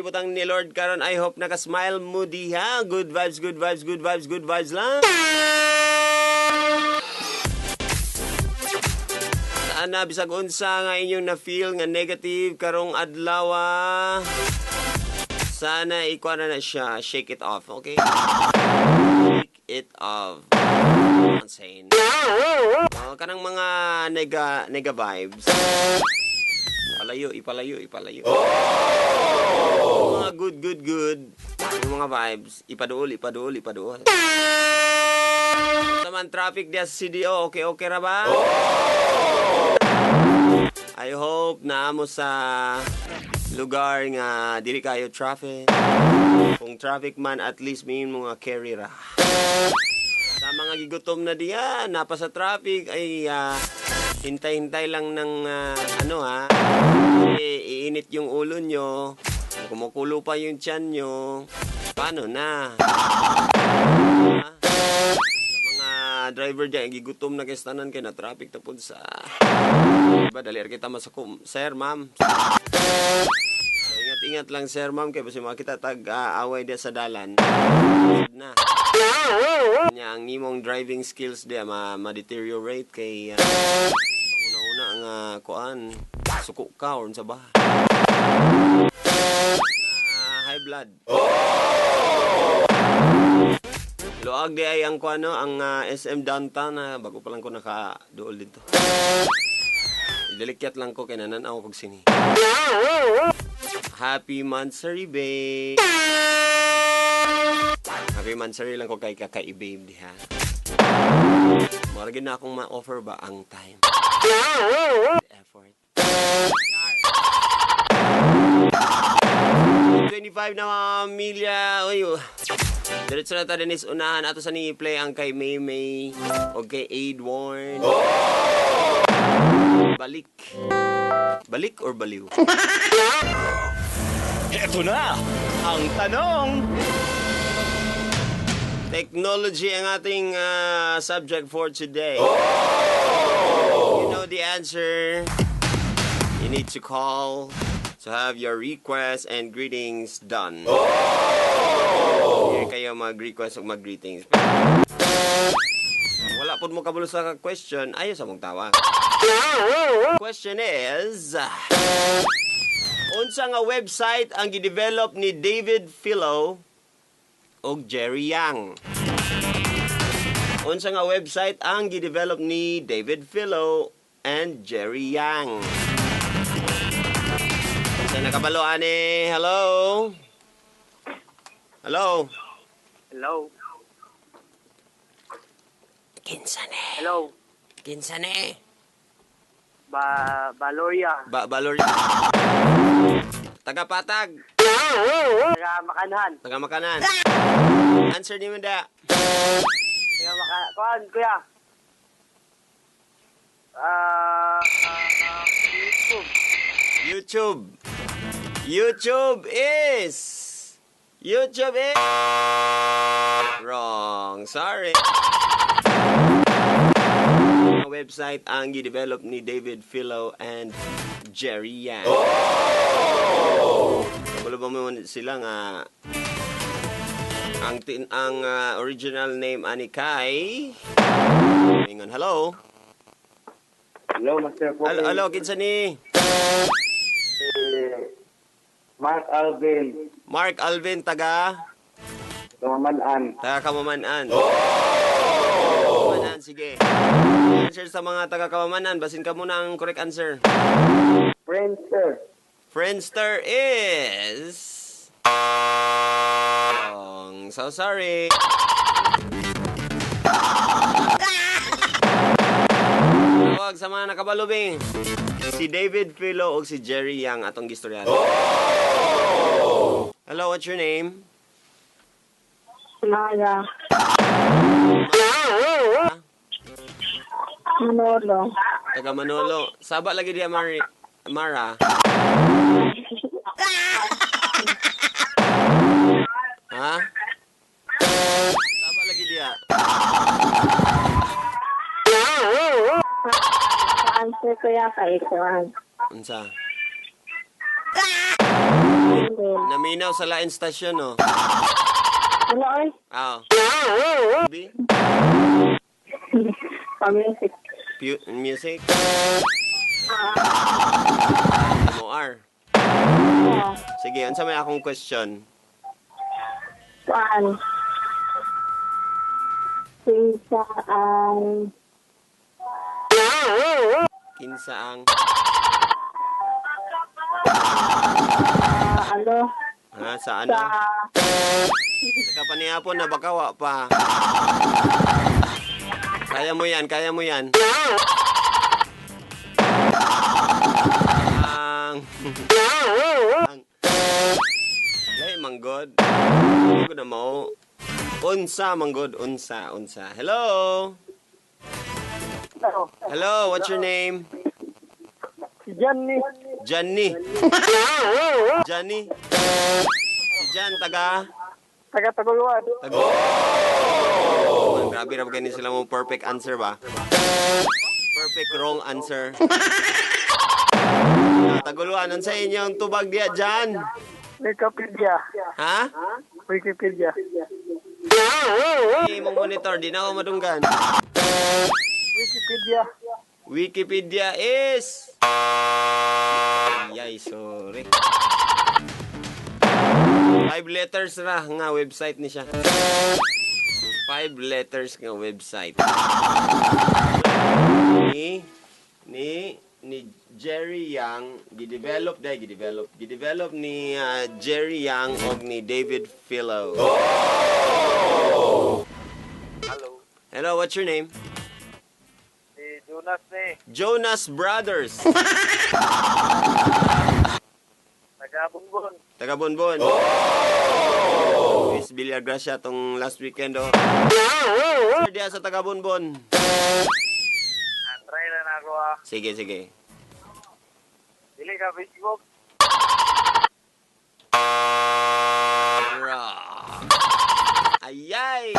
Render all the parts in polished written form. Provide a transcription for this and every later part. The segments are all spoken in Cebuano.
Gibutang ni Lord karon. I hope naka-smile mo diha. Good vibes, good vibes, good vibes, good vibes lang. Sana bisag unsa nga inyong na-feel nga negative karong adlaw. Sana ikuha na na siya. Shake it off, okay? Shake it off. Insane. Oh, kanang mga nega vibes. Palayo, ipalayo, ipalayo. Oh! Mga good, good, good. Yung mga vibes, ipaduol, ipaduol, ipaduol. Taman traffic diya sa CDO, okay, okay ra ba? Oh! I hope na mo sa lugar nga dili kayo traffic. Kung traffic man, at least may mga carry ra. Sa mga gigutom na diya, napa sa traffic, ay hintay-hintay lang ng ano ha, eh, iinit yung ulo nyo, kumukulo pa yung tiyan nyo, paano na? Ha? Sa mga driver diyan, gigutom na kay tanan kay na traffic tapod sa. Diba, dali ra kita masakom. Sir, ma'am. So, ingat-ingat lang, sir, ma'am, kay basi makita tag away diya sa dalan. Na. Nya ang imong driving skills diya ma-deteriorate kay panguna-una nga kuan suko ka or unsa ba? High blood. Luag di ay ang kuan no, ang SM Downtown na bago pa lang ko nakaduol dito. Dilikyat lang ko kay nananaw kog sini. Happy Mansari, babe. Happy Mansari lang ko kay kakaibabe diha. Mura gyud na akong ma-offer ba ang time. Effort. 25 na mga milya. Uy, oh. Diretso na ta Dennis unahan ato sa ni play ang kay May May o kay Aid Warren. Balik. Balik or baliw? Ito na ang tanong. Technology ang ating subject for today. You know the answer. You need to call to have your requests and greetings done. Here kayo mag-request o mag-greetings. Wala po mo kabalo sa question, ayaw sa mong tawa. Question is, unsa nga website ang gidevelop ni David Filo og Jerry Yang? Unsa nga website ang gidevelop ni David Filo and Jerry Yang? Sa nakabalo ani, hello? Hello? Hello. Kinsa ni? Hello. Kinsa ni? Baloria. Balor. Tagapatag. Taga Makanhan. Taga Makanan. Answer ni Manda. Taga Maka Kuan, kuya. YouTube. YouTube. YouTube is wrong. Sorry. Ang website ang gidevelop ni David Filo and Jerry Yang. Oh! Kabalo ba mo sila nga ang original name ani kay Ingon, hello. Hello, Master Pogi. Hello, hello, kinsa ni? Mark Alvin, Mark Alvin taga Kamaman-an. Taga Kamaman-an. Oh! Kamaman-an, sige. Answer sa mga taga Kamaman-an, basin ka muna ang correct answer. Friendster. Friendster is wrong. So sorry. Tawag sa mga nakabalubing. Si David Filo o si Jerry Yang atong gistoryahan. Oh! Hello, what's your name? Mara. Manolo. Taga Manolo. Saba lagi diya Mari Mara. Ha? Saba lagi diya. Answer ko ya kay Kuan. Unsa? Channel. Naminaw sa lain stasyon, no? Wala ay. Ah. B? Pa-music. Music? Mo R. Ah, Sige, unsa may akong question? kuan. Kinsa ang Kinsa ang ano ha, sa ano? sa Sa kapanihapon na baka wa pa. Kaya mo yan, kaya mo yan. Ang Lay manggod. Hindi ko na mao. Unsa manggod, unsa, unsa. Hello. Hello. Hello, what's your name? Si Johnny. Johnny. Johnny. Si Jan, taga? Taga Taguluan. Taga. Oh! Grabe ra ba gani sila mo perfect answer ba? Perfect wrong answer. Ah, Taguluan, unsa inyong tubag diya Jan? Wikipedia. Ha? Wikipedia. Ay, imong monitor, di na ako madunggan. Wikipedia. Wikipedia is... Ay, sorry. Five letters ra nga website ni siya. Five letters nga website. Ni Jerry Yang gidevelop dai gidevelop gidevelop ni Jerry Yang og ni David Filo. Hello. Hello, what's your name? Si Jonas ni. Jonas Brothers. Taga Bungbon. Taga Bonbon. Oh! Miss Villar Gracia tong last weekend oh. Sir, diya sa taga Bonbon. Try na na ako ah. Sige, sige. Dili ka Facebook. Rock. Ayay!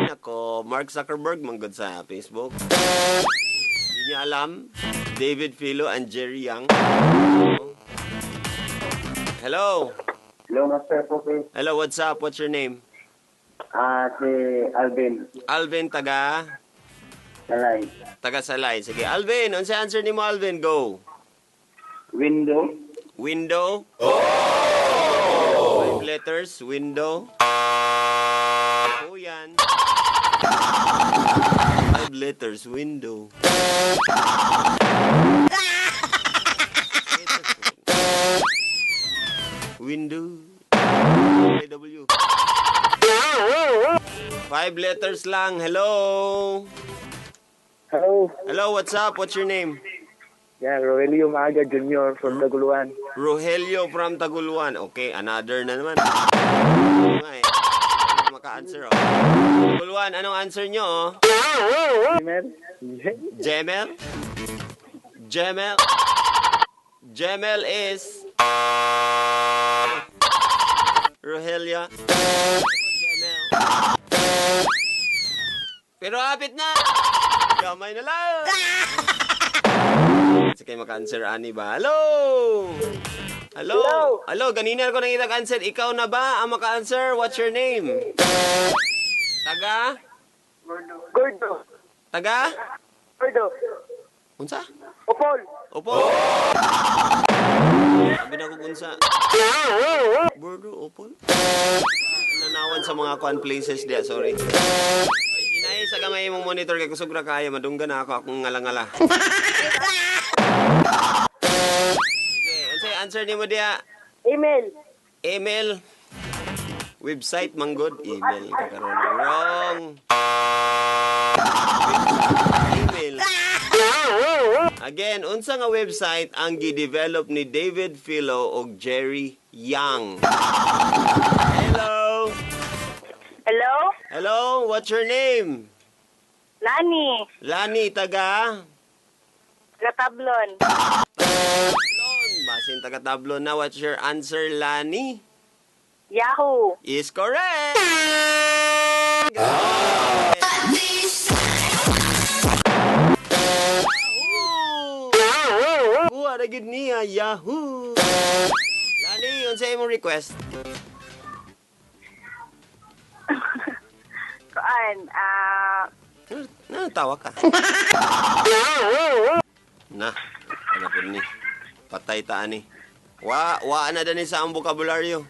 Nako, Mark Zuckerberg manggod sa Facebook. Hindi niya alam. David Filo and Jerry Yang. Hello. Hello, Master Pope. Hello, what's up? What's your name? Ah, si Alvin. Alvin, taga? Salay. Taga Salay. Sige, Alvin, unsa answer nimo, Alvin? Go. Window. Window. Five letters, window. Oh, yan. Five letters, window. Window. W. Five letters lang. Hello. Hello. Hello, what's up? What's your name? Yeah, Roelio Maaga Jr. from Taguluan. Rogelio from Taguluan. Okay, another na naman. Oo nga eh. Maka-answer, oh. Taguluan, anong answer nyo, oh? Gmail? Gemel? Gemel? Gemel is... Rogelia. Gemel. Pero hapit na! Gamay na lang! Sige, maka-answer, ani ba? Hello? Hello? Hello? Hello, ganina ko nangita answer. Ikaw na ba ang maka-answer? What's your name? Taga? Gordo. Taga? Gordo. Unsa? Opol. Opo. Sabi na ko unsa. Bordo, Opol. Nanawan sa mga kuan places diya, sorry. Ay, inay sa gamay imong monitor kay kusog ra kaya madunggan na ako akong ngalangala. Sige, unsay answer nimo diya? Email. Email. Website manggod, email ka karon. Wrong. Email. Again, unsa nga website ang gi-develop ni David Filo og Jerry Yang? Hello. Hello? Hello, what's your name? Lani. Lani taga Gatablon. Tablon. Basin taga Tablon na. What's your answer, Lani? Yahoo. Is correct. Yahoo! Kuha na gid niya, Yahoo! Unsa imong request? Kuan, ah, Na, tawa ka. Na, ano po ni? Patay ta ani. Wa, wa na dani sa ang bokabularyo.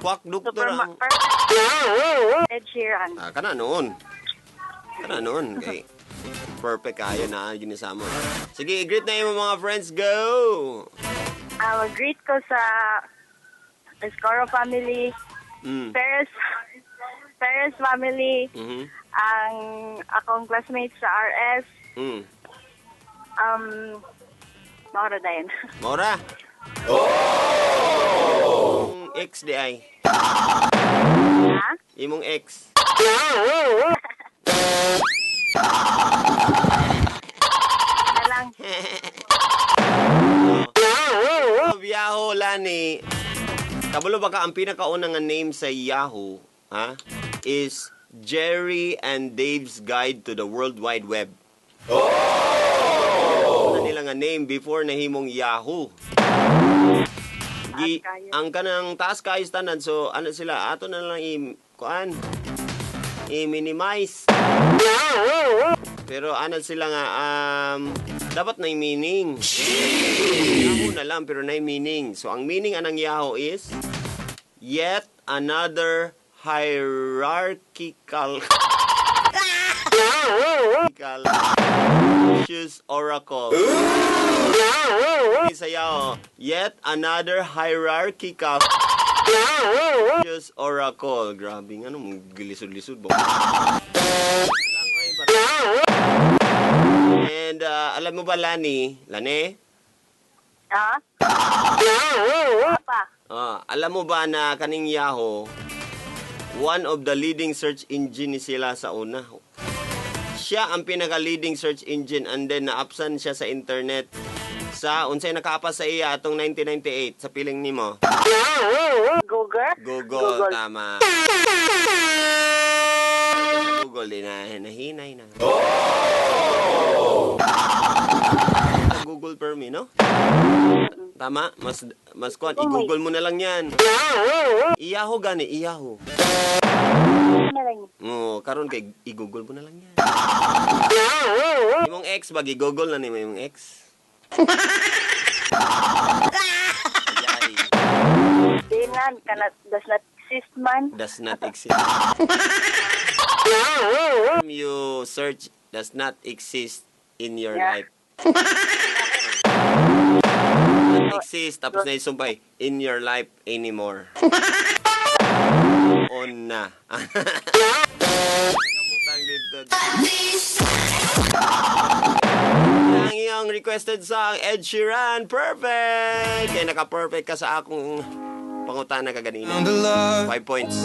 Kwak doktor super ang perfect. Ed Sheeran. Ah, kana noon. Kana noon kay perfect kayo na ginisamo. Sige, i-greet na imong mga friends, go. Ah, greet ko sa Escoro family, Perez family, ang akong classmates sa RS, Maura dayon. Mora. Oh! Imong ex di ay. Ha? Imong ex. Na lang. Oh, Yahoo, Lani. Kabalo ba ka ang pinakauna nga name sa Yahoo, ha? Is Jerry and Dave's Guide to the World Wide Web. Oh! Una nila nga name before nahimong Yahoo. Gi, Taas kayo. ang kanang taas kayo tanan, so ano sila ato na lang i kuan, i-minimize. Pero ano sila nga dapat na meaning. Yahoo na lang pero na meaning. So ang meaning anang Yahoo is yet another hierarchical choose oracle. Sa Yahoo, yet another hierarchical choose oracle. Grabe nga no, gilisod-lisod ba? Lang, oy, And alam mo ba, Lani? Lani? Ha? Pa. Ah, alam mo ba na kaning Yahoo, one of the leading search engine ni sila sa una. Siya ang pinaka-leading search engine and then naapsan siya sa internet sa unsay nakaapas sa iya atong 1998 sa piling nimo? Google? Google, tama. Google din na nahinay na. Google per me, no? Tama, mas mas kuan, i-Google mo na lang 'yan. I-Yahoo gani, i-Yahoo. Ano lang yun? Oo, karon kay i-Google mo na lang 'yan. Imong ex ba i-Google na nimo imong ex? Ayay, Di na, cannot, does not exist man. does not exist. You search does not exist in your life. Not exist, tapos na isumpay, in your life anymore. On na. Kabutang dito. Ang iyong requested song, Ed Sheeran, "Perfect"! Kaya naka-perfect ka sa akong pangutana kaganina. 5 points.